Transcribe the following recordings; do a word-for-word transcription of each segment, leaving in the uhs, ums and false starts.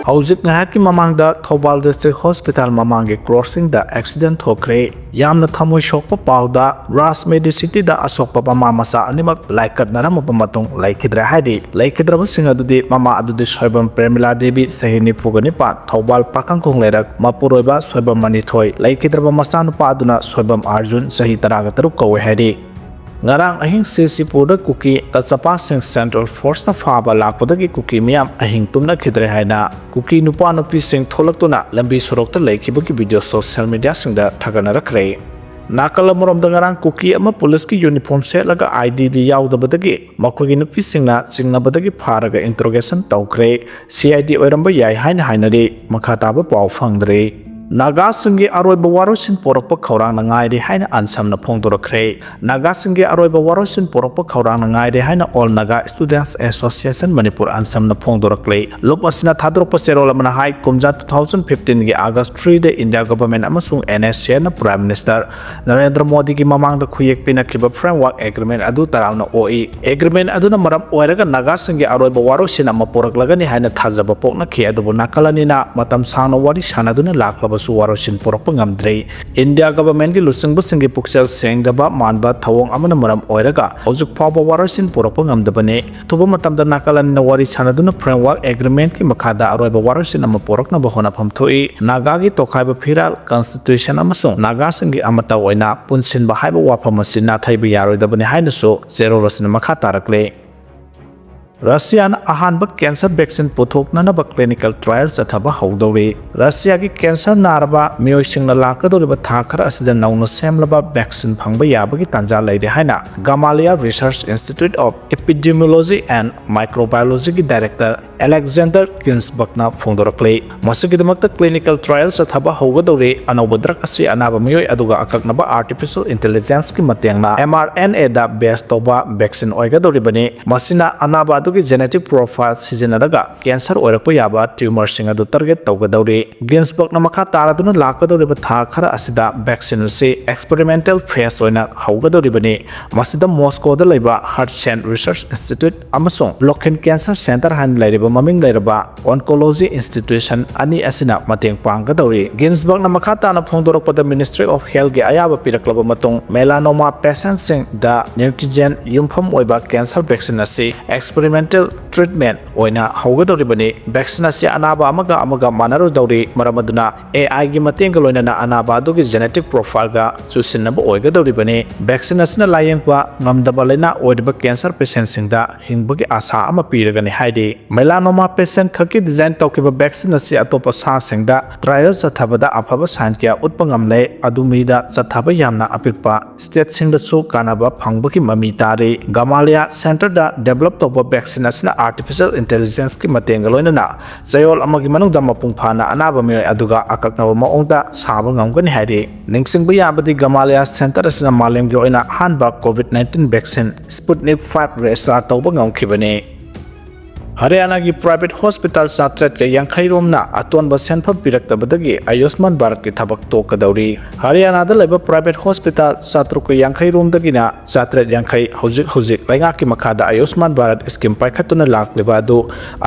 ꯍꯧꯖꯤꯛ ꯉꯥꯏꯍꯥꯛꯀꯤ ꯃꯃꯥꯡꯗ ꯊꯧꯕꯥꯜ ꯗꯤꯁꯇ꯭ꯔꯤꯛ ꯍꯣꯁꯄꯤꯇꯥꯜ ꯃꯃꯥꯡꯒꯤ ꯀ꯭ꯔꯣꯁꯤꯡꯗ ꯑꯦꯛꯁꯤꯗꯦꯟ ꯊꯣꯛꯈ꯭ꯔꯦ꯫ ꯌꯥꯝꯅ ꯊꯃꯣꯏ ꯁꯣꯛꯄ ꯄꯥꯎꯗ, ꯔꯥꯖ ꯃꯦꯗꯤꯁꯤꯇꯤꯗ ꯑꯁꯣꯛꯄ ꯃꯃꯥ ꯃꯆꯥ ꯑꯅꯤꯃꯛ ꯂꯥꯏꯀꯠꯅꯔꯝꯃꯕ ꯃꯇꯨꯡ ꯂꯩꯈꯤꯗ꯭ꯔꯦ ꯍꯥꯏꯔꯤ꯫ ꯂꯩꯈꯤꯗ꯭ꯔꯕꯁꯤꯡ ꯑꯗꯨꯗꯤ ꯃꯃꯥ ꯑꯗꯨꯗꯤ ꯁꯣꯏꯕꯝ ꯄ꯭ꯔꯦꯃꯤꯂꯥ ꯗꯦꯕꯤ, ꯆꯍꯤ ꯅꯤꯐꯨꯒ ꯅꯤꯄꯥꯟ, ꯊꯧꯕꯥꯜ ꯄꯥꯈꯪꯈꯣꯡ ꯂꯩꯔꯛ, ꯃꯄꯨꯔꯣꯏꯕ ꯁꯣꯏꯕꯝ ꯃꯅꯤꯊꯣꯏ, ꯂꯩꯈꯤꯗ꯭ꯔꯕ ꯃꯆꯥꯅꯨꯄꯥ ꯑꯗꯨꯅ ꯁꯣꯏꯕꯝ ꯑꯥꯔꯖꯨꯟ, ꯆꯍꯤ ꯇꯔꯥꯒ ꯇꯔꯨꯛ ꯀꯧꯏ ꯍꯥꯏꯔꯤ꯫ ꯉꯔꯥꯡ ꯑꯍꯤꯡ ꯁꯤꯁꯤꯄꯨꯔꯗ ꯀꯨꯀꯤ ꯇꯆꯄꯥꯁꯤꯡ ꯁꯦꯟꯇ꯭ꯔꯦꯜ ꯐꯣꯔꯁꯅ ꯐꯥꯕ ꯂꯥꯛꯄꯗꯒꯤ ꯀꯨꯀꯤ ꯃꯤꯌꯥꯝ ꯑꯍꯤꯡ ꯇꯨꯝꯅꯈꯤꯗ꯭ꯔꯦ ꯍꯥꯏꯅ ꯀꯨꯀꯤ ꯅꯨꯄꯥ ꯅꯨꯄꯤꯁꯤꯡ ꯊꯣꯛꯂꯛꯇꯨꯅ ꯂꯝꯕꯤ ꯁꯣꯔꯣꯛꯇ ꯂꯩꯈꯤꯕꯒꯤ ꯚꯤꯗꯤꯑꯣ ꯁꯣꯁꯤꯌꯦꯜ ꯃꯤꯗꯤꯌꯥꯁꯤꯡꯗ ꯊꯥꯒꯠꯅꯔꯛꯈ꯭ꯔꯦ꯫ ꯅꯥꯀꯜ ꯑꯃꯔꯣꯝꯗ ꯉꯔꯥꯡ ꯀꯨꯀꯤ ꯑꯃ ꯄꯨꯂꯤꯁꯀꯤ ꯌꯨꯅꯤꯐꯣꯔꯝ ꯁꯦꯠꯂꯒ ꯑꯥꯏ ꯗꯤ ꯗꯤ ꯌꯥꯎꯗꯕꯗꯒꯤ ꯃꯈꯣꯏꯒꯤ ꯅꯨꯄꯤꯁꯤꯡꯅ ꯆꯤꯡꯅꯕꯗꯒꯤ ꯐꯥꯔꯒ ꯏꯟꯇ꯭ꯔꯣꯒꯦꯁꯟ ꯇꯧꯈ꯭ꯔꯦ꯫ ꯁꯤ ꯑꯥꯏ ꯗꯤ ꯑꯣꯏꯔꯝꯕ ꯌꯥꯏ ꯍꯥꯏꯅ ꯍꯥꯏꯅꯔꯤ꯫ ꯃꯈꯥ ꯇꯥꯕ ꯄꯥꯎ ꯐꯪꯗ꯭ꯔꯤ꯫ ꯅꯥꯒꯥꯁꯤꯡꯒꯤ ꯑꯔꯣꯏꯕ ꯋꯥꯔꯣꯏꯁꯤꯟ ꯄꯣꯔꯛꯄ ꯈꯧꯔꯥꯡꯅ ꯉꯥꯏꯔꯤ ꯍꯥꯏꯅ ꯑꯟꯁꯝꯅ ꯐꯣꯡꯗꯣꯔꯛꯈ꯭ꯔꯦ꯫ ꯅꯥꯒꯥꯁꯤꯡꯒꯤ ꯑꯔꯣꯏꯕ ꯋꯥꯔꯣꯏꯁꯤꯟ ꯄꯣꯔꯛꯄ ꯈꯧꯔꯥꯡꯅ ꯉꯥꯏꯔꯦ ꯍꯥꯏꯅ All Naga Students Association Manipur, ꯑꯟꯁꯝꯅ ꯐꯣꯡꯗꯣꯔꯛꯂꯤ꯫ ꯂꯨꯞ ꯑꯁꯤꯅ ꯊꯥꯗꯣꯔꯛꯄ ꯆꯦꯔꯣꯜ ꯑꯃꯅ ꯍꯥꯏ, ꯀꯨꯝꯖꯥ two thousand fifteen ꯒꯤ August three ꯗ ꯏꯟꯗꯤꯌꯥ ꯒꯚꯔꯟꯃꯦꯟꯠ ꯑꯃꯁꯨꯡ ꯑꯦꯟ ꯑꯦꯁ ꯑꯦꯅ ꯄ꯭ꯔꯥꯏꯝ ꯃꯤꯅꯤꯁꯇꯔ ꯅꯔꯦꯟꯗ꯭ꯔ ꯃꯣꯗꯤꯒꯤ ꯃꯃꯥꯡꯗ ꯈꯨꯌꯦꯛ ꯄꯤꯅꯈꯤꯕ ꯐ꯭ꯔꯦꯝꯋꯥꯔꯛ ꯑꯦꯒ꯭ꯔꯤꯃꯦꯟꯠ ꯑꯗꯨ ꯇꯔꯥꯝꯅ ꯑꯣꯛꯏ꯫ ꯑꯦꯒ꯭ꯔꯤꯃꯦꯟꯠ ꯑꯗꯨꯅ ꯃꯔꯝ ꯑꯣꯏꯔꯒ ꯅꯥꯒꯥꯁꯤꯡꯒꯤ ꯑꯔꯣꯏꯕ ꯋꯥꯔꯣꯏꯁꯤꯟ ꯑꯃ ꯄꯨꯔꯛꯂꯒꯅꯤ ꯍꯥꯏꯅ ꯊꯥꯖꯕ ꯄꯣꯛꯅꯈꯤ, ꯑꯗꯨꯕꯨ ꯅꯥꯀꯜ ꯑꯅꯤꯅ ꯃꯇꯝ ꯁꯥꯡꯅ ꯋꯥꯔꯤ ꯁꯥꯟꯅꯗꯨꯅ ꯂꯥꯛꯂꯕꯁꯨ ꯋꯥꯔꯣꯏꯁꯤꯟ ꯄꯨꯔꯛꯄ ꯉꯝꯗ꯭ꯔꯤ꯫ ꯏꯟꯗꯤꯌꯥ ꯒꯚꯔꯟꯃꯦꯟꯠꯀꯤ ꯂꯨꯆꯤꯡꯕꯁꯤꯡꯒꯤ ꯄꯨꯛꯆꯦꯜ ꯁꯦꯡꯗꯕ ꯃꯥꯟꯕ ꯊꯧꯑꯣꯡ ꯑꯃꯅ ꯃꯔꯝ ꯑꯣꯏꯔꯒ ꯍꯧꯖꯤꯛ ꯐꯥꯎꯕ ꯋꯥꯔꯣꯏꯁꯤꯟ ꯄꯨꯔꯛꯄ ꯉꯝꯗꯕꯅꯤ꯫ ꯑꯊꯨꯕ ꯃꯇꯝꯗ ꯅꯥꯀꯜ ꯑꯅꯤꯅ ꯋꯥꯔꯤ ꯁꯥꯟꯅꯗꯨꯅ ꯐ꯭ꯔꯦꯝꯋꯥꯔꯛ ꯑꯦꯒ꯭ꯔꯤꯃꯦꯟꯠꯀꯤ ꯃꯈꯥꯗ ꯑꯔꯣꯏꯕ ꯋꯥꯔꯣꯏꯁꯤꯟ ꯑꯃ ꯄꯨꯔꯛꯅꯕ ꯍꯣꯠꯅꯐꯝ ꯊꯣꯛꯏ꯫ ꯅꯥꯒꯥꯒꯤ ꯇꯣꯈꯥꯏꯕ ꯐꯤꯔꯥꯜ, ꯀꯟꯁꯇꯤꯇ꯭ꯌꯨꯁꯟ ꯑꯃꯁꯨꯡ ꯅꯥꯒꯥꯁꯤꯡꯒꯤ ꯑꯃꯠꯇ ꯑꯣꯏꯅ ꯄꯨꯟꯁꯤꯟꯕ ꯍꯥꯏꯕ ꯋꯥꯐꯝ ꯑꯁꯤ ꯅꯥꯊꯩꯕ ꯌꯥꯔꯣꯏꯗꯕꯅꯤ ꯍꯥꯏꯅꯁꯨ ꯆꯦꯔꯣꯜ ꯑꯁꯤꯅ ꯃꯈꯥ ꯇꯥꯔꯛꯂꯤ꯫ ꯔꯁꯤꯌꯥꯅ ꯑꯍꯥꯟꯕ ꯀꯦꯟꯁꯔ ꯚꯦꯛꯁꯤꯟ ꯄꯨꯊꯣꯛꯅꯅꯕ ꯀ꯭ꯂꯤꯅꯤꯀꯦꯜ ꯇ꯭ꯔꯥꯌꯦꯜ ꯆꯠꯊꯕ ꯍꯧꯗꯧꯔꯤ꯫ ꯔꯁꯤꯌꯥꯒꯤ ꯀꯦꯟꯁꯔ ꯅꯥꯔꯕ ꯃꯤꯑꯣꯏꯁꯤꯡꯅ ꯂꯥꯛꯀꯗꯧꯔꯤꯕ ꯊꯥ ꯈꯔ ꯑꯁꯤꯗ ꯅꯧꯅ ꯁꯦꯝꯂꯕ ꯚꯦꯛꯁꯤꯟ ꯐꯪꯕ ꯌꯥꯕꯒꯤ ꯇꯥꯟꯖꯥ ꯂꯩꯔꯦ ꯍꯥꯏꯅ Gamaleya Research Institute of Epidemiology and Microbiology ꯒꯤ ꯗꯥꯏꯔꯦꯛꯇꯔ ꯑꯂꯦꯛꯖꯦꯟꯗꯔ ꯒꯤꯟꯁꯕꯔꯒꯅ ꯐꯣꯡꯗꯣꯔꯛꯂꯤ꯫ ꯃꯁꯤꯒꯤꯗꯃꯛꯇ ꯀ꯭ꯂꯤꯅꯤꯀꯦꯜ ꯇ꯭ꯔꯥꯌꯦꯜ ꯆꯠꯊꯕ ꯍꯧꯒꯗꯧꯔꯤ꯫ ꯑꯅꯧꯕ ꯗ꯭ꯔꯒ ꯑꯁꯤ ꯑꯅꯥꯕ ꯃꯤꯑꯣꯏ ꯑꯗꯨꯒ ꯑꯀꯛꯅꯕ ꯑꯥꯔꯇꯤꯐꯤꯁꯤꯌꯦꯜ ꯏꯟꯇꯦꯂꯤꯖꯦꯟꯁꯀꯤ ꯃꯇꯦꯡꯅ, ꯑꯦꯝ ꯑꯥꯔ ꯑꯦꯟ ꯑꯦꯗ ꯕꯦꯖ ꯇꯧꯕ ꯚꯦꯛꯁꯤꯟ ꯑꯣꯏꯒꯗꯧꯔꯤꯕꯅꯤ꯫ ꯃꯁꯤꯅ ꯑꯅꯥꯕ ꯑꯗꯨꯒꯤ ꯖꯦꯅꯦꯇꯤꯛ ꯄ꯭ꯔꯣꯐꯥꯏꯜ ꯁꯤꯖꯤꯟꯅꯔꯒ ꯀꯦꯟꯁꯔ ꯑꯣꯏꯔꯛꯄ ꯌꯥꯕ ꯇ꯭ꯌꯨꯃꯔꯁꯤꯡ ꯑꯗꯨ ꯇꯥꯔꯒꯦꯠ ꯇꯧꯒꯗꯧꯔꯤ꯫ ꯒꯤꯟꯁꯕꯔꯒꯅ ꯃꯈꯥ ꯇꯥꯔꯗꯨꯅ ꯂꯥꯛꯀꯗꯧꯔꯤꯕ ꯊꯥ ꯈꯔ ꯑꯁꯤꯗ ꯚꯦꯛꯁꯤꯟ ꯑꯁꯤ ꯑꯦꯛꯁꯄꯦꯔꯤꯃꯦꯟꯇꯦꯜ ꯐꯦꯖ ꯑꯣꯏꯅ ꯍꯧꯒꯗꯧꯔꯤꯕꯅꯤ꯫ ꯃꯁꯤꯗ ꯃꯣꯁꯀꯣꯗ ꯂꯩꯕ Hudson Research Institute ꯑꯃꯁꯨꯡ Lukhin Cancer Center ꯍꯥꯏꯅ ꯂꯩꯔꯤꯕ ꯃꯃꯤꯡ ꯂꯩꯔꯕ oncology institution ꯑꯅꯤ ꯑꯁꯤꯅ ꯃꯇꯦꯡ ꯄꯥꯡꯒꯗꯧꯔꯤ꯫ ꯒꯤꯟꯁꯕꯔꯒꯅ ꯃꯈꯥ ꯇꯥꯅ ꯐꯣꯡꯗꯣꯔꯛꯄꯗ, Ministry of Healthꯀꯤ ꯑꯌꯥꯕ ꯄꯤꯔꯛꯂꯕ ꯃꯇꯨꯡ, melanoma patientꯁꯤꯡꯗ Neuteigene ꯌꯨꯝꯐꯝ ꯑꯣꯏꯕ cancer vaccine ꯑꯁꯤ experimental treatment ꯑꯣꯏꯅ ꯍꯧꯒꯗꯧꯔꯤꯕꯅꯤ꯫ Vaccine ꯑꯁꯤ ꯑꯅꯥꯕ ꯑꯃꯒ ꯑꯃꯒ ꯃꯥꯟꯅꯔꯣꯏꯗꯧꯔꯤ, ꯃꯔꯝ ꯑꯗꯨꯅ AIꯒꯤ ꯃꯇꯦꯡꯒ ꯂꯣꯏꯅꯅ ꯑꯅꯥꯕ ꯑꯗꯨꯒꯤ genetic profileꯒ ꯆꯨꯁꯤꯟꯅꯕ ꯑꯣꯏꯒꯗꯧꯔꯤꯕꯅꯤ꯫ Vaccine ꯑꯁꯤꯅ ꯂꯥꯌꯦꯡꯕ ꯉꯝꯗꯕ ꯂꯩꯅꯥ ꯑꯣꯏꯔꯤꯕ cancer patientꯁꯤꯡꯗ ꯍꯤꯡꯕꯒꯤ ꯑꯥꯁꯥ ꯑꯃ ꯄꯤꯔꯒꯅꯤ ꯍꯥꯏꯔꯤ꯫ Melanoma patient ꯈꯛꯀꯤ design ꯇꯧꯈꯤꯕ vaccine ꯑꯁꯤ ꯑꯇꯣꯞꯄ ꯁꯥꯁꯤꯡꯗ trial ꯆꯠꯊꯕꯗ ꯑꯐꯕ sign ꯀꯌꯥ ꯎꯠꯄ ꯉꯝꯂꯦ, ꯑꯗꯨ ꯃꯤꯗ ꯆꯠꯊꯕ ꯌꯥꯝꯅ ꯑꯄꯤꯛꯄ stateꯁꯤꯡꯗꯁꯨ ꯀꯥꯟꯅꯕ ꯐꯪꯕꯒꯤ ꯃꯃꯤ ꯇꯥꯔꯤ꯫ Gamaleya Centreꯗ develop ꯇꯧꯕ vaccine ꯑꯁꯤꯅ artificial intelligenceꯀꯤ ꯃꯇꯦꯡꯒ ꯂꯣꯏꯅꯅ ꯆꯌꯣꯜ ꯑꯃꯒꯤ ꯃꯅꯨꯡꯗ ꯃꯄꯨꯡ ꯐꯥꯅ ꯑꯅꯥꯕ ꯃꯤꯑꯣꯏ ꯑꯗꯨꯒ ꯑꯀꯛꯅꯕ ꯃꯑꯣꯡꯗ ꯁꯥꯕ ꯉꯝꯒꯅꯤ ꯍꯥꯏꯔꯤ꯫ ꯅꯤꯡꯁꯤꯡꯕ ꯌꯥꯕꯗꯤ, Gamaleya Centre ꯑꯁꯤꯅ ꯃꯥꯂꯦꯝꯒꯤ ꯑꯣꯏꯅ ꯑꯍꯥꯟꯕ COVID nineteen vaccine Sputnik five register ꯇꯧꯕ ꯉꯝꯈꯤꯕꯅꯤ꯫ ꯍꯔꯤꯌꯥꯅꯥꯒꯤ private hospital ꯆꯥꯇ꯭ꯔꯦꯠꯀ ꯌꯥꯡꯈꯩ ꯔꯣꯝꯅ ꯑꯇꯣꯟꯕ ꯁꯦꯟꯐꯝ ꯄꯤꯔꯛꯇꯕꯗꯒꯤ ꯑꯌꯨꯁꯃꯥꯟ ꯚꯥꯔꯠꯀꯤ ꯊꯕꯛ ꯇꯣꯛꯀꯗꯧꯔꯤ꯫ ꯍꯔꯤꯌꯥꯅꯥꯗ ꯂꯩꯕ private hospital ꯆꯥꯇ꯭ꯔꯨꯛꯀ ꯌꯥꯡꯈꯩ ꯔꯣꯝꯗꯒꯤꯅ ꯆꯥꯇ꯭ꯔꯦꯠ ꯌꯥꯡꯈꯩ ꯍꯧꯖꯤꯛ ꯍꯧꯖꯤꯛ ꯂꯩꯉꯥꯛꯀꯤ ꯃꯈꯥꯗ ꯑꯌꯨꯁꯃꯥꯟ ꯚꯥꯔꯠ scheme ꯄꯥꯏꯈꯠꯇꯨꯅ ꯂꯥꯛꯂꯤꯕ ꯑꯗꯨ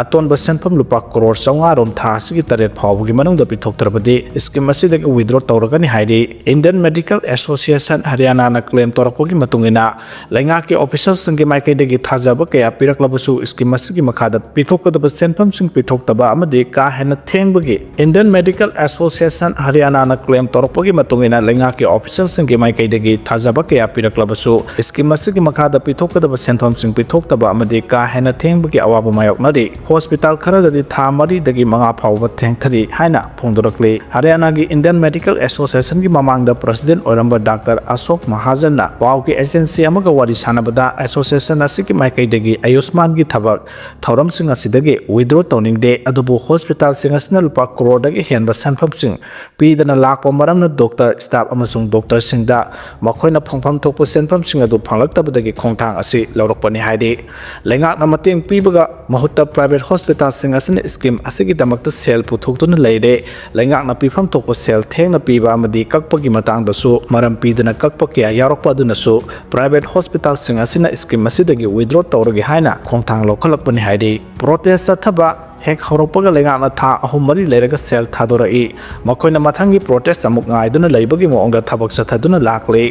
ꯑꯇꯣꯟꯕ ꯁꯦꯟꯐꯝ ꯂꯨꯄꯥ ꯀꯔꯣꯔ ꯆꯥꯝꯃꯉꯥ ꯔꯣꯝ ꯊꯥ ꯑꯁꯤꯒꯤ ꯇꯔꯦꯠ ꯐꯥꯎꯕꯒꯤ ꯃꯅꯨꯡꯗ ꯄꯤꯊꯣꯛꯇ꯭ꯔꯕꯗꯤ scheme ꯑꯁꯤꯗꯒꯤ withdraw ꯇꯧꯔꯒꯅꯤ ꯍꯥꯏꯔꯤ꯫ Indian Medical Association ꯍꯔꯤꯌꯥꯅꯥꯅ claim ꯇꯧꯔꯛꯄꯒꯤ ꯃꯇꯨꯡ ꯏꯟꯅ, ꯂꯩꯉꯥꯛꯀꯤ officialꯁꯤꯡꯒꯤ ꯃꯥꯏꯀꯩꯗꯒꯤ ꯊꯥꯖꯕ ꯀꯌꯥ ꯄꯤꯔꯛꯂꯕꯁꯨ scheme ꯑꯁꯤꯒꯤ ꯃꯈꯥꯗ ꯄꯤꯊꯣꯛꯀꯗꯕ ꯁꯦꯟꯐꯝꯁꯤꯡ ꯄꯤꯊꯣꯛꯇꯕ ꯑꯃꯗꯤ ꯀꯥ ꯍꯦꯟꯅ ꯊꯦꯡꯕꯒꯤ Indian Medical Association ꯍꯔꯤꯌꯥꯅꯥꯅ claim ꯇꯧꯔꯛꯄꯒꯤ ꯃꯇꯨꯡ ꯏꯟꯅ, ꯂꯩꯉꯥꯛꯀꯤ officialꯁꯤꯡꯒꯤ ꯃꯥꯏꯀꯩꯗꯒꯤ ꯊꯥꯖꯕ ꯀꯌꯥ ꯄꯤꯔꯛꯂꯕꯁꯨ scheme ꯑꯁꯤꯒꯤ ꯃꯈꯥꯗ ꯄꯤꯊꯣꯛꯀꯗꯕ ꯁꯦꯟꯐꯝꯁꯤꯡ ꯄꯤꯊꯣꯛꯇꯕ ꯑꯃꯗꯤ ꯀꯥ ꯍꯦꯟꯅ ꯊꯦꯡꯕꯒꯤ ꯑꯋꯥꯕ ꯃꯥꯌꯣꯛꯅꯔꯤ꯫ Hospital ꯈꯔꯗꯗꯤ ꯊꯥ ꯃꯔꯤꯗꯒꯤ ꯃꯉꯥ ꯐꯥꯎꯕ ꯊꯦꯡꯊꯔꯤ ꯍꯥꯏꯅ ꯐꯣꯡꯗꯣꯔꯛꯂꯤ꯫ ꯍꯔꯤꯌꯥꯅꯥꯒꯤ Indian Medical Associationꯒꯤ ꯃꯃꯥꯡꯗ president ꯑꯣꯏꯔꯝꯕ Doctor ꯑꯁꯣꯛ ꯃꯍꯥꯖꯟꯅ ꯄꯥꯎꯒꯤ agency ꯑꯃꯒ ꯋꯥꯔꯤ ꯁꯥꯟꯅꯕꯗ, association ꯑꯁꯤꯒꯤ ꯃꯥꯏꯀꯩꯗꯒꯤ ꯑꯌꯨꯁꯃꯥꯟꯒꯤ ꯊꯕꯛ ꯊꯧꯔꯝꯁꯤꯡ ꯑꯁꯤꯗꯒꯤ withdraw ꯇꯧꯅꯤꯡꯗꯦ, ꯑꯗꯨꯕꯨ hospitalꯁꯤꯡ ꯑꯁꯤꯅ ꯂꯨꯄꯥ ꯀꯔꯣꯔꯗꯒꯤ ꯍꯦꯟꯕ ꯁꯦꯟꯐꯝꯁꯤꯡ ꯄꯤꯗꯅ ꯂꯥꯛꯄ ꯃꯔꯝꯅ doctor, staff ꯑꯃꯁꯨꯡ doctorꯁꯤꯡꯗ ꯃꯈꯣꯏꯅ ꯐꯪꯐꯝ ꯊꯣꯛꯄ ꯁꯦꯟꯐꯝꯁꯤꯡ ꯑꯗꯨ ꯐꯪꯂꯛꯇꯕꯗꯒꯤ ꯈꯣꯡꯊꯥꯡ ꯑꯁꯤ ꯂꯧꯔꯛꯄꯅꯤ ꯍꯥꯏꯔꯤ꯫ ꯂꯩꯉꯥꯛꯅ ꯃꯇꯦꯡ ꯄꯤꯕꯒ ꯃꯍꯨꯠꯇ private hospitalꯁꯤꯡ ꯑꯁꯤꯅ scheme ꯑꯁꯤꯒꯤꯗꯃꯛꯇ ꯁꯦꯜ ꯄꯨꯊꯣꯛꯇꯨꯅ ꯂꯩꯔꯦ꯫ ꯂꯩꯉꯥꯛꯅ ꯄꯤꯐꯝ ꯊꯣꯛꯄ ꯁꯦꯜ ꯊꯦꯡꯅ ꯄꯤꯕ ꯑꯃꯗꯤ ꯀꯛꯄꯒꯤ ꯃꯇꯥꯡꯗꯁꯨ ꯃꯔꯝ ꯄꯤꯗꯅ ꯀꯛꯄ ꯀꯌꯥ ꯌꯥꯎꯔꯛꯄ ꯑꯗꯨꯅꯁꯨ private hospitalꯁꯤꯡ ꯑꯁꯤꯅ scheme ꯑꯁꯤꯗꯒꯤ withdraw ꯇꯧꯔꯒꯦ ꯍꯥꯏꯅ ꯈꯣꯡꯊꯥꯡ ꯂꯧꯈꯠꯂꯛꯄꯅꯤ ꯍꯥꯏꯔꯤ꯫ ꯄ꯭ꯔꯣꯇꯦꯁ ꯆꯠꯊꯕ ꯍꯦꯛ ꯍꯧꯔꯛꯄꯒ ꯂꯩꯉꯥꯛꯅ ꯊꯥ ꯑꯍꯨꯝ ꯃꯔꯤ ꯂꯩꯔꯒ ꯁꯦꯜ ꯊꯥꯗꯣꯔꯛꯏ꯫ ꯃꯈꯣꯏꯅ ꯃꯊꯪꯒꯤ ꯄ꯭ꯔꯣꯇꯦꯁ ꯑꯃꯨꯛ ꯉꯥꯏꯗꯨꯅ ꯂꯩꯕꯒꯤ ꯃꯑꯣꯡꯗ ꯊꯕꯛ ꯆꯠꯊꯗꯨꯅ ꯂꯥꯛꯂꯤ꯫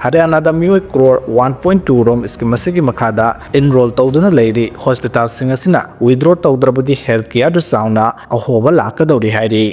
ꯍꯔꯤꯌꯥꯅꯥꯗ ꯃꯤꯑꯣꯏ ꯀ꯭ꯔꯣꯔ ꯋꯥꯟ ꯄꯣꯏꯟ ꯇꯨ ꯔꯣꯝ ꯁ꯭ꯀꯤꯝ ꯑꯁꯤꯒꯤ ꯃꯈꯥꯗ ꯏꯟꯔꯣꯜ ꯇꯧꯗꯨꯅ ꯂꯩꯔꯤ꯫ ꯍꯣꯁꯄꯤꯇꯥꯜꯁꯤꯡ ꯑꯁꯤꯅ ꯋꯤꯗ꯭ꯔꯣ ꯇꯧꯗ꯭ꯔꯕꯗꯤ ꯍꯦꯜꯊ ꯀꯤꯌꯔꯗ ꯆꯥꯎꯅ ꯑꯍꯣꯕ ꯂꯥꯛꯀꯗꯧꯔꯤ ꯍꯥꯏꯔꯤ꯫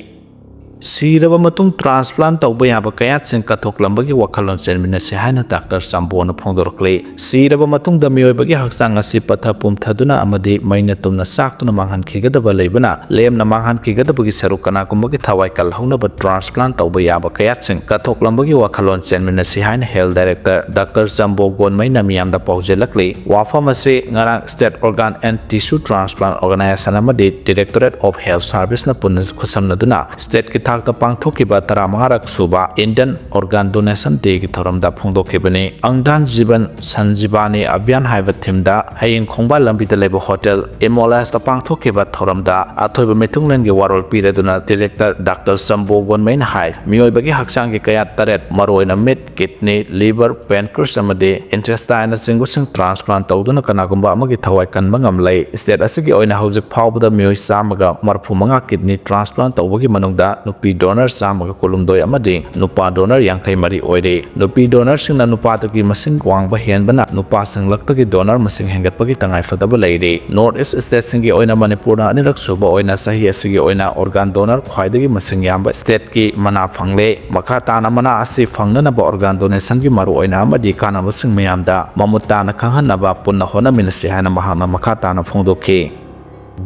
ꯁꯤꯔꯕ ꯃꯇꯨꯡ ꯇ꯭ꯔꯥꯟꯁꯄ꯭ꯂꯥꯟ ꯇꯧꯕ ꯌꯥꯕ ꯀꯌꯥꯠꯁꯤꯡ ꯀꯠꯊꯣꯛꯂꯝꯕꯒꯤ ꯋꯥꯈꯜꯂꯣꯟ ꯆꯦꯟꯃꯤꯟꯅꯁꯤ ꯍꯥꯏꯅ ꯗꯥꯛꯇꯔ ꯆꯥꯝꯕꯣꯅ ꯐꯣꯡꯗꯣꯔꯛꯂꯤ꯫ ꯁꯤꯔꯕ ꯃꯇꯨꯡꯗ ꯃꯤꯑꯣꯏꯕꯒꯤ ꯍꯛꯆꯥꯡ ꯑꯁꯤ ꯄꯠꯊ ꯄꯨꯝꯊꯗꯨꯅ ꯑꯃꯗꯤ ꯃꯩꯅ ꯇꯨꯝꯅ ꯆꯥꯛꯇꯨꯅ ꯃꯥꯡꯍꯟꯈꯤꯒꯗꯕ ꯂꯩꯕꯅ, ꯂꯦꯝꯅ ꯃꯥꯡꯍꯟꯈꯤꯒꯗꯕꯒꯤ ꯁꯔꯨꯛ ꯀꯅꯥꯒꯨꯝꯕꯒꯤ ꯊꯋꯥꯏ ꯀꯜꯍꯧꯅꯕ ꯇ꯭ꯔꯥꯟꯁꯄ꯭ꯂꯥꯟ ꯇꯧꯕ ꯌꯥꯕ ꯀꯌꯥꯠꯁꯤꯡ ꯀꯠꯊꯣꯛꯂꯝꯕꯒꯤ ꯋꯥꯈꯜꯂꯣꯟ ꯆꯦꯟꯃꯤꯟꯅꯁꯤ ꯍꯥꯏꯅ ꯍꯦꯜꯊ ꯗꯥꯏꯔꯦꯛꯇꯔ ꯗꯥꯛꯇꯔ ꯆꯥꯝꯕꯣ ꯒꯣꯟꯃꯩꯅ ꯃꯤꯌꯥꯝꯗ ꯄꯥꯎꯖꯦꯜꯂꯛꯂꯤ꯫ ꯋꯥꯐꯝ ꯑꯁꯤ ꯉꯔꯥꯡ State Organ and Tissue Transplant Organisation ꯑꯃꯗꯤ Directorate of Health Serviceꯅ ꯄꯨꯟꯅ ꯈꯨꯠꯁꯝꯅꯗꯨꯅ ꯁ꯭ꯇꯦꯠꯀꯤ ꯊꯥꯛꯇ ꯄꯥꯡꯊꯣꯛꯈꯤꯕ ꯇꯔꯥꯃꯉꯥꯔꯛ ꯁꯨꯕ Indian Organ Donation Dayꯒꯤ ꯊꯧꯔꯝꯗ ꯐꯣꯡꯗꯣꯛꯈꯤꯕꯅꯤ꯫ ꯑꯪꯗꯥꯟ ꯖꯤꯕꯟ ꯁꯟꯖꯤꯕꯥꯅꯤ ꯑꯚꯤꯌꯥꯟ ꯍꯥꯏꯕ ꯊꯤꯝꯗ ꯍꯌꯦꯡ ꯈꯣꯡꯕꯥꯜ ꯂꯝꯕꯤꯗ ꯂꯩꯕ ꯍꯣꯇꯦꯜ ꯏꯃꯣꯂꯥꯏꯁꯇ ꯄꯥꯡꯊꯣꯛꯈꯤꯕ ꯊꯧꯔꯝꯗ ꯑꯊꯣꯏꯕ ꯃꯤꯊꯨꯡꯂꯦꯟꯒꯤ ꯋꯥꯔꯣꯜ ꯄꯤꯔꯗꯨꯅ ꯗꯤꯔꯦꯛꯇꯔ ꯗꯥꯛꯇꯔ ꯆꯝꯕꯣ ꯒꯣꯟꯃꯩꯅ ꯍꯥꯏ, ꯃꯤꯑꯣꯏꯕꯒꯤ ꯍꯛꯆꯥꯡꯒꯤ ꯀꯌꯥꯠ ꯇꯔꯦꯠ, ꯃꯔꯨꯑꯣꯏꯅ ꯃꯤꯠ, ꯀꯤꯗꯅꯤ, ꯂꯤꯚꯔ, ꯄꯦꯟꯀ꯭ꯔꯁ ꯑꯃꯗꯤ ꯏꯟꯇꯦꯁꯇꯥꯏꯟꯅꯆꯤꯡꯕꯁꯤꯡ ꯇ꯭ꯔꯥꯟꯁꯄ꯭ꯂꯥꯟ ꯇꯧꯗꯨꯅ ꯀꯅꯥꯒꯨꯝꯕ ꯑꯃꯒꯤ ꯊꯋꯥꯏ ꯀꯟꯕ ꯉꯝꯂꯦ꯫ ꯁ꯭ꯇꯦꯠ ꯑꯁꯤꯒꯤ ꯑꯣꯏꯅ ꯍꯧꯖꯤꯛ ꯐꯥꯎꯕꯗ ꯃꯤꯑꯣꯏ ꯆꯥꯝꯃꯒ ꯃꯔꯤꯐꯨ ꯃꯉꯥ ꯀꯤꯗꯅꯤ ꯇ꯭ꯔꯥꯟꯁꯄ꯭ꯂꯥꯟ ꯇꯧꯕꯒꯤ ꯃꯅꯨꯡꯗ ꯅꯨꯄꯤ ꯗꯣꯅꯔ ꯆꯥꯝꯃꯒ ꯀꯨꯟꯍꯨꯝꯗꯣꯏ ꯑꯃꯗꯤ ꯅꯨꯄꯥ ꯗꯣꯅꯔ ꯌꯥꯡꯈꯩ ꯃꯔꯤ ꯑꯣꯏꯔꯤ꯫ ꯅꯨꯄꯤ ꯗꯣꯅꯔꯁꯤꯡꯅ ꯅꯨꯄꯥꯗꯒꯤ ꯃꯁꯤꯡ ꯋꯥꯡꯕ ꯍꯦꯟꯕꯅ ꯅꯨꯄꯥꯁꯤꯡꯂꯛꯇꯒꯤ ꯗꯣꯅꯔ ꯃꯁꯤꯡ ꯍꯦꯟꯒꯠꯄꯒꯤ ꯇꯉꯥꯏꯐꯗꯕ ꯂꯩꯔꯤ꯫ ꯅꯣꯔꯠ ꯏꯁ ꯁ꯭ꯇꯦꯠꯁꯤꯡꯒꯤ ꯑꯣꯏꯅ ꯃꯅꯤꯄꯨꯔꯅ ꯑꯅꯤꯔꯛ ꯁꯨꯕ ꯑꯣꯏꯅ ꯆꯍꯤ ꯑꯁꯤꯒꯤ ꯑꯣꯏꯅ ꯑꯣꯔꯒꯥꯟ ꯗꯣꯅꯔ ꯈ꯭ꯋꯥꯏꯗꯒꯤ ꯃꯁꯤꯡ ꯌꯥꯝꯕ ꯁ꯭ꯇꯦꯠꯀꯤ ꯃꯅꯥ ꯐꯪꯂꯦ꯫ ꯃꯈꯥ ꯇꯥꯅ ꯃꯅꯥ ꯑꯁꯤ ꯐꯪꯅꯅꯕ ꯑꯣꯔꯒꯥꯟ ꯗꯣꯅꯦꯁꯟꯒꯤ ꯃꯔꯨꯑꯣꯏꯅ ꯑꯃꯗꯤ ꯀꯥꯟꯅꯕꯁꯤꯡ ꯃꯌꯥꯝꯗ ꯃꯃꯨꯠ ꯇꯥꯅ ꯈꯪꯍꯟꯅꯕ ꯄꯨꯟꯅ ꯍꯣꯠꯅꯃꯤꯟꯅꯁꯤ ꯍꯥꯏꯅ ꯃꯍꯥꯛꯅ ꯃꯈꯥ ꯇꯥꯅ ꯐꯣꯡꯗꯣꯛꯈꯤ꯫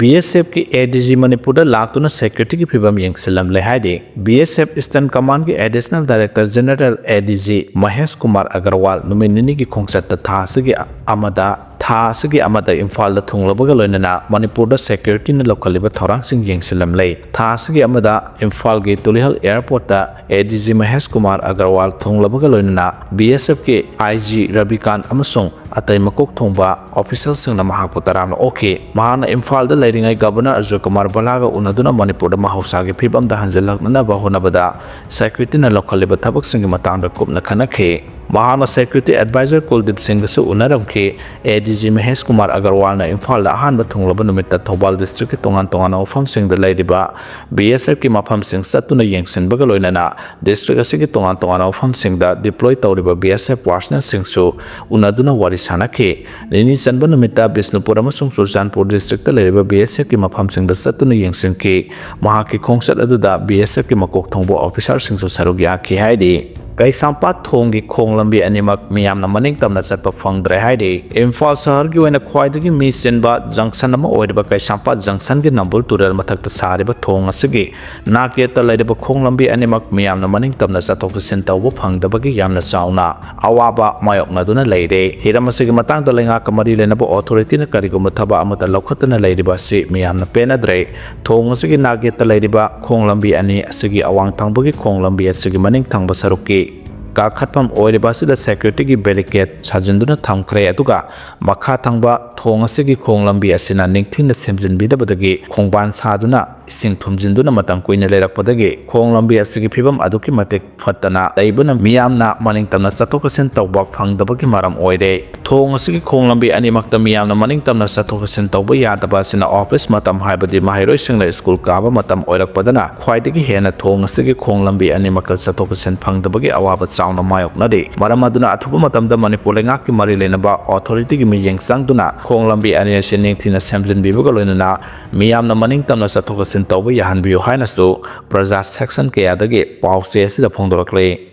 ꯕꯤ ꯑꯦꯁ ꯑꯦꯐꯀꯤ ꯑꯦ ꯗꯤ ꯖꯤ ꯃꯅꯤꯄꯨꯔꯗ ꯂꯥꯛꯇꯨꯅ ꯁꯦꯀ꯭ꯌꯨꯔꯤꯇꯤꯒꯤ ꯐꯤꯕꯝ ꯌꯦꯡꯁꯤꯜꯂꯝꯂꯦ ꯍꯥꯏꯔꯤ꯫ ꯕꯤ ꯑꯦꯁ ꯑꯦꯐ ꯏꯁꯇꯔꯟ ꯀꯃꯥꯟꯒꯤ additional director general A D G Mahesh Kumar Agarwal ꯅꯨꯃꯤꯠ ꯅꯤꯅꯤꯒꯤ ꯈꯣꯡꯆꯠꯇ ꯊꯥ ꯑꯁꯤꯒꯤ ꯑꯃꯗ, ꯊꯥ ꯑꯁꯤꯒꯤ ꯑꯃꯗ ꯏꯝꯐꯥꯜꯗ ꯊꯨꯡꯂꯕꯒ ꯂꯣꯏꯅꯅ ꯃꯅꯤꯄꯨꯔꯗ ꯁꯦꯀ꯭ꯌꯨꯔꯤꯇꯤꯅ ꯂꯧꯈꯠꯂꯤꯕ ꯊꯧꯔꯥꯡꯁꯤꯡ ꯌꯦꯡꯁꯤꯜꯂꯝꯂꯦ꯫ ꯊꯥ ꯑꯁꯤꯒꯤ ꯑꯃꯗ ꯏꯝꯐꯥꯜꯒꯤ ꯇꯨꯂꯤꯍꯜ ꯑꯦꯌꯔꯄꯣꯔꯠꯇ ꯑꯦ ꯗꯤ ꯖꯤ ꯃꯍꯦꯁ ꯀꯨꯃꯥꯔ ꯑꯒꯔꯋꯥꯜ ꯊꯨꯡꯂꯕꯒ ꯂꯣꯏꯅꯅ ꯕꯤ ꯑꯦꯁ ꯑꯦꯐꯀꯤ ꯑꯥꯏ ꯖꯤ ꯔꯕꯤꯀꯥꯟ ꯑꯃꯁꯨꯡ ꯑꯇꯩ ꯃꯀꯣꯛ ꯊꯣꯡꯕ ꯑꯣꯐꯤꯁꯦꯜꯁꯤꯡꯅ ꯃꯍꯥꯛꯄꯨ ꯇꯔꯥꯝꯅ ꯑꯣꯛꯈꯤ꯫ ꯃꯍꯥꯛꯅ ꯏꯝꯐꯥꯜꯗ ꯂꯩꯔꯤꯉꯩ ꯒꯕꯔꯅꯔ ꯑꯖꯣꯏ ꯀꯨꯃꯥꯔ ꯕꯂꯥꯒ ꯎꯅꯗꯨꯅ ꯃꯅꯤꯄꯨꯔꯗ ꯃꯍꯧꯁꯥꯒꯤ ꯐꯤꯕꯝꯗ ꯍꯟꯖꯤꯜꯂꯛꯅꯅꯕ ꯍꯣꯠꯅꯕꯗ ꯁꯦꯀ꯭ꯌꯨꯔꯤꯇꯤꯅ ꯂꯧꯈꯠꯂꯤꯕ ꯊꯕꯛꯁꯤꯡꯒꯤ ꯃꯇꯥꯡꯗ ꯀꯨꯞꯅ ꯈꯟꯅꯈꯤ꯫ ꯃꯍꯥꯛꯅ security advisor ꯀꯨꯜꯗꯤꯞ ꯁꯤꯡꯒꯁꯨ ꯎꯅꯔꯝꯈꯤ꯫ ꯑꯦ ꯗꯤ ꯖꯤ ꯃꯍꯦꯁ ꯀꯨꯃꯥꯔ ꯑꯒꯔꯋꯥꯜꯅ ꯏꯝꯐꯥꯜꯗ ꯑꯍꯥꯟꯕ ꯊꯨꯡꯂꯕ ꯅꯨꯃꯤꯠꯇ ꯊꯧꯕꯥꯜ district ꯀꯤ ꯇꯣꯉꯥꯟ ꯇꯣꯉꯥꯟꯕ ꯃꯐꯝꯁꯤꯡꯗ ꯂꯩꯔꯤꯕ ꯕꯤ ꯑꯦꯁ ꯑꯦꯐꯀꯤ ꯃꯐꯝꯁꯤꯡ ꯆꯠꯇꯨꯅ ꯌꯦꯡꯁꯤꯟꯕꯒ ꯂꯣꯏꯅꯅ district ꯑꯁꯤꯒꯤ ꯇꯣꯉꯥꯟ ꯇꯣꯉꯥꯟꯕ ꯃꯐꯝꯁꯤꯡꯗ deploy ꯇꯧꯔꯤꯕ ꯕꯤ ꯑꯦꯁ ꯑꯦꯐ personnel ꯁꯤꯡꯁꯨ ꯎꯅꯗꯨꯅ ꯋꯥꯔꯤ ꯁꯥꯅꯈꯤ꯫ ꯅꯤꯅꯤ ꯆꯟꯕ ꯅꯨꯃꯤꯠꯇ ꯕꯤꯁꯅꯨꯄꯨꯔ ꯑꯃꯁꯨꯡ ꯆꯨꯔꯆꯥꯟꯄꯨꯔ district ꯇ ꯂꯩꯔꯤꯕ ꯕꯤ ꯑꯦꯁ ꯑꯦꯐꯀꯤ ꯃꯐꯝꯁꯤꯡꯗ ꯆꯠꯇꯨꯅ ꯌꯦꯡꯁꯤꯟꯈꯤ꯫ ꯃꯍꯥꯛꯀꯤ ꯈꯣꯡꯆꯠ ꯑꯗꯨꯗ ꯕꯤ ꯑꯦꯁ ꯑꯦꯐꯀꯤ ꯃꯀꯣꯛ ꯊꯣꯡꯕ officer ꯁꯤꯡꯁꯨ ꯁꯔꯨꯛ ꯌꯥꯈꯤ ꯍꯥꯏꯔꯤ꯫ ꯀꯩꯁꯥꯝꯄꯥꯠ ꯊꯣꯡꯒꯤ ꯈꯣꯡ ꯂꯝꯕꯤ ꯑꯅꯤꯃꯛ ꯃꯤꯌꯥꯝꯅ ꯃꯅꯤꯡ ꯇꯝꯅ ꯆꯠꯄ ꯐꯪꯗ꯭ꯔꯦ ꯍꯥꯏꯔꯤ꯫ ꯏꯝꯐꯥꯜ ꯁꯍꯔꯒꯤ ꯑꯣꯏꯅ ꯈ꯭ꯋꯥꯏꯗꯒꯤ ꯃꯤ ꯆꯤꯟꯕ junction ꯑꯃ ꯑꯣꯏꯔꯤꯕ ꯀꯩꯁꯥꯝꯄꯥꯠ junction ꯒꯤ ꯅꯝꯕꯨꯜ ꯇꯨꯔꯦꯜ ꯃꯊꯛꯇ ꯁꯥꯔꯤꯕ ꯊꯣꯡ ꯑꯁꯤꯒꯤ ꯅꯥꯛ ꯌꯦꯠꯇ ꯂꯩꯔꯤꯕ ꯈꯣꯡ ꯂꯝꯕꯤ ꯑꯅꯤꯃꯛ ꯃꯤꯌꯥꯝꯅ ꯃꯅꯤꯡ ꯇꯝꯅ ꯆꯠꯊꯣꯛ ꯆꯠꯁꯤꯟ ꯇꯧꯕ ꯐꯪꯗꯕꯒꯤ ꯌꯥꯝꯅ ꯆꯥꯎꯅ ꯑꯋꯥꯕ ꯃꯥꯌꯣꯛꯅꯗꯨꯅ ꯂꯩꯔꯦ꯫ ꯍꯤꯔꯝ ꯑꯁꯤꯒꯤ ꯃꯇꯥꯡꯗ ꯂꯩꯉꯥꯛꯀ ꯃꯔꯤ ꯂꯩꯅꯕ authority ꯅ ꯀꯔꯤꯒꯨꯝꯕ ꯊꯕꯛ ꯑꯃꯠꯇ ꯂꯧꯈꯠꯇꯅ ꯂꯩꯔꯤꯕ ꯑꯁꯤ ꯃꯤꯌꯥꯝꯅ ꯄꯦꯟꯅꯗ꯭ꯔꯦ꯫ ꯊꯣꯡ ꯑꯁꯤꯒꯤ ꯅꯥꯛ ꯌꯦꯠꯇ ꯂꯩꯔꯤꯕ ꯈꯣꯡ ꯂꯝꯕꯤ ꯑꯅꯤ ꯑꯁꯤꯒꯤ ꯑꯋꯥꯡ ꯊꯪꯕꯒꯤ ꯈꯣꯡ ꯂꯝꯕꯤ ꯑꯁꯤꯒꯤ ꯃꯅꯤꯡ ꯊꯪꯕ ꯁꯔꯨꯛꯀꯤ ꯀꯥꯈꯠꯐꯝ ꯑꯣꯏꯔꯤꯕ ꯑꯁꯤꯗ security ꯒꯤ barricade ꯁꯥꯖꯤꯟꯗꯨꯅ ꯊꯝꯈ꯭ꯔꯦ, ꯑꯗꯨꯒ ꯃꯈꯥ ꯊꯪꯕ ꯊꯣꯡ ꯑꯁꯤꯒꯤ ꯈꯣꯡ ꯂꯝꯕꯤ ꯑꯁꯤꯅ ꯅꯤꯡꯊꯤꯅ ꯁꯦꯝꯖꯤꯟꯕꯤꯗꯕꯗꯒꯤ ꯈꯣꯡꯕꯥꯟ ꯁꯥꯗꯨꯅ ꯏꯁꯤꯡ ꯊꯨꯝꯖꯤꯟꯗꯨꯅ ꯃꯇꯝ ꯀꯨꯏꯅ ꯂꯩꯔꯛꯄꯗꯒꯤ ꯈꯣꯡ ꯂꯝꯕꯤ ꯑꯁꯤꯒꯤ ꯐꯤꯕꯝ ꯑꯗꯨꯛꯀꯤ ꯃꯇꯤꯛ ꯐꯠꯇꯅ ꯂꯩꯕꯅ ꯃꯤꯌꯥꯝꯅ ꯃꯅꯤꯡ ꯇꯝꯅ ꯆꯠꯊꯣꯛ ꯆꯠꯁꯤꯟ ꯇꯧꯕ ꯐꯪꯗꯕꯒꯤ ꯃꯔꯝ ꯑꯣꯏꯔꯦ꯫ ꯊꯣꯡ ꯑꯁꯤꯒꯤ ꯈꯣꯡ ꯂꯝꯕꯤ ꯑꯅꯤꯃꯛꯇ ꯃꯤꯌꯥꯝꯅ ꯃꯅꯤꯡ ꯇꯝꯅ ꯆꯠꯊꯣꯛ ꯆꯠꯁꯤꯟ ꯇꯧꯕ ꯌꯥꯗꯕ ꯑꯁꯤꯅ office ꯃꯇꯝ, ꯍꯥꯏꯕꯗꯤ ꯃꯍꯩꯔꯣꯏꯁꯤꯡꯅ school ꯀꯥꯕ ꯃꯇꯝ ꯑꯣꯏꯔꯛꯄꯗꯅ ꯈ꯭ꯋꯥꯏꯗꯒꯤ ꯍꯦꯟꯅ ꯊꯣꯡ ꯑꯁꯤꯒꯤ ꯈꯣꯡ ꯂꯝꯕꯤ ꯑꯅꯤꯃꯛꯇ ꯆꯠꯊꯣꯛ ꯆꯠꯁꯤꯟ ꯐꯪꯗꯕꯒꯤ ꯑꯋꯥꯕ ꯆꯥꯎꯅ ꯃꯥꯌꯣꯛꯅꯔꯤ꯫ ꯃꯔꯝ ꯑꯗꯨꯅ ꯑꯊꯨꯕ ꯃꯇꯝꯗ ꯃꯅꯤꯄꯨꯔ ꯂꯩꯉꯥꯛꯀꯤ ꯃꯔꯤ ꯂꯩꯅꯕ authority ꯒꯤ ꯃꯤꯠꯌꯦꯡ ꯆꯪꯗꯨꯅ ꯈꯣꯡ ꯂꯝꯕꯤ ꯑꯅꯤ ꯑꯁꯤ ꯅꯤꯡꯊꯤꯅ ꯁꯦꯝꯖꯤꯟꯕꯤꯕꯒ ꯂꯣꯏꯅꯅ ꯃꯤꯌꯥꯝꯅ ꯃꯅꯤꯡ ꯇꯝꯅ ꯆꯠꯊꯣꯛ ꯆꯠꯁꯤꯟ ꯇꯧꯕ ꯌꯥꯍꯟꯕꯤꯌꯨ ꯍꯥꯏꯅꯁꯨ ꯄ꯭ꯔꯖꯥ section ꯀꯌꯥꯗꯒꯤ ꯄꯥꯎꯆꯦ ꯑꯁꯤꯗ ꯐꯣꯡꯗꯣꯔꯛꯂꯤ꯫